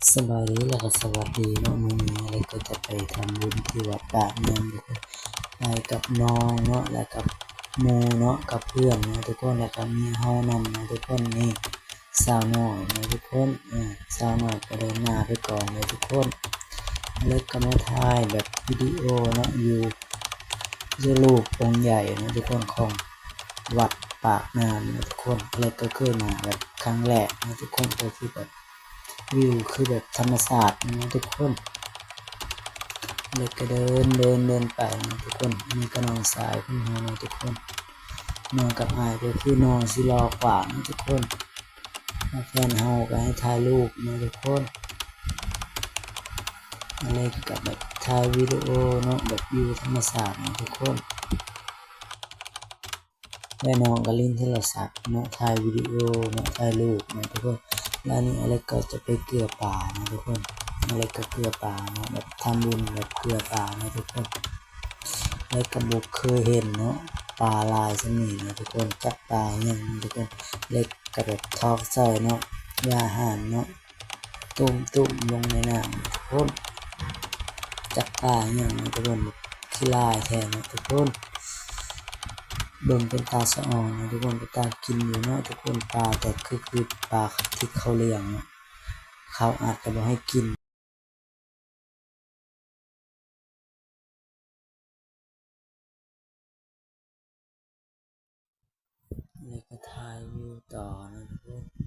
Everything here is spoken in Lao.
ສະບາຍດີ ແລ້ວກໍສະຫວັດດີເນາະ. ມື້ນີ້ເລັກກໍຈະໄປທຳບຸນທີ່ວັດປາກນ້ຳທຸກຄົນ ໄປກັບນ້ອງເນາະ ແລ້ວກັບໝູ່ເນາະ ກັບເພື່ອນເນາະທຸກຄົນ ແລ້ວກໍມີເຮົານຳເນາະທຸກຄົນ. ນີ້ສາວນ້ອຍເນາະທຸກຄົນ ເອີ ສາວນ້ອຍກໍເດີນໜ້າໄປກ່ອນເນາະທຸກຄົນ. ເລັກກໍມາຖ່າຍແບບວິດີໂອເນາະ ຢູ່ ຢູ່ຮູບອົງໃຫຍ່ເນາະທຸກຄົນ ຂອງວັດປາກນ້ຳເນາະທຸກຄົນ. ເລັກກໍຄືມາແບບຄັ້ງແລກເນາະທຸກຄົນ ກໍຄືແບບ ວິວຄືແບບທຳມະຊາດເນາະທຸກຄົນ. ແລ້ວກໍເດີນ ເດີນ ເດີນໄປເນາະທຸກຄົນ. ອັນນີ້ກໍນ້ອງຊາຍຂອງເຮົາເນາະທຸກຄົນ. ນ້ອງກັບອ້າຍກໍຄືນ້ອງຊິລໍກວ່າເນາະທຸກຄົນ. ແລ້ວແຟນເຮົາກໍໃຫ້ຖ່າຍຮູບເນາະທຸກຄົນ. ອັນນີ້ກໍແບບຖ່າຍວິດີໂອເນາະ ແບບວິວທຳມະຊາດເນາະທຸກຄົນ. ແລະ ນ້ອງກໍຫຼິ້ນໂທລະສັບເນາະ ຖ່າຍວິດີໂອເນາະ ຖ່າຍຮູບເນາະທຸກຄົນ. ແລ້ວນີ້ອາເລັກກໍຈະໄປເກືອປາເນາະທຸກຄົນ. ອາເລັກກໍເກືອປາເນາະ ແບບທຳບຸນແບບເກືອປາເນາະທຸກຄົນ. ແລະ ກໍບໍ່ເຄີຍເຫັນເນາະ ປາຫຼາຍສ່ຳນີ້ເນາະທຸກຄົນ. ຈັກປາຫຍັງເນາະທຸກຄົນ. ເລັກກໍແບບຖອກໃສ່ເນາະ ຢາອາຫານເນາະ ຕຸ້ມໆລົງໃນນ້ຳທຸກຄົນ. ຈັກປາຫຍັງເນາະທຸກຄົນ ຄືຫຼາຍແທ້ເນາະທຸກຄົນ. ເບິ່ງເປັນຕາສະອອນເນາະທຸກຄົນ ເປັນຕາກິນຢູ່ເນາະທຸກຄົນ. ປາແຕ່ຄື ຄືປາທີ່ເຂົາລ້ຽງເນາະ ເຂົາອາດຈະບໍ່ໃຫ້ກິນ. ແລ້ວກໍຖ່າຍວິວຕໍ່ເນາະທຸກຄົນ.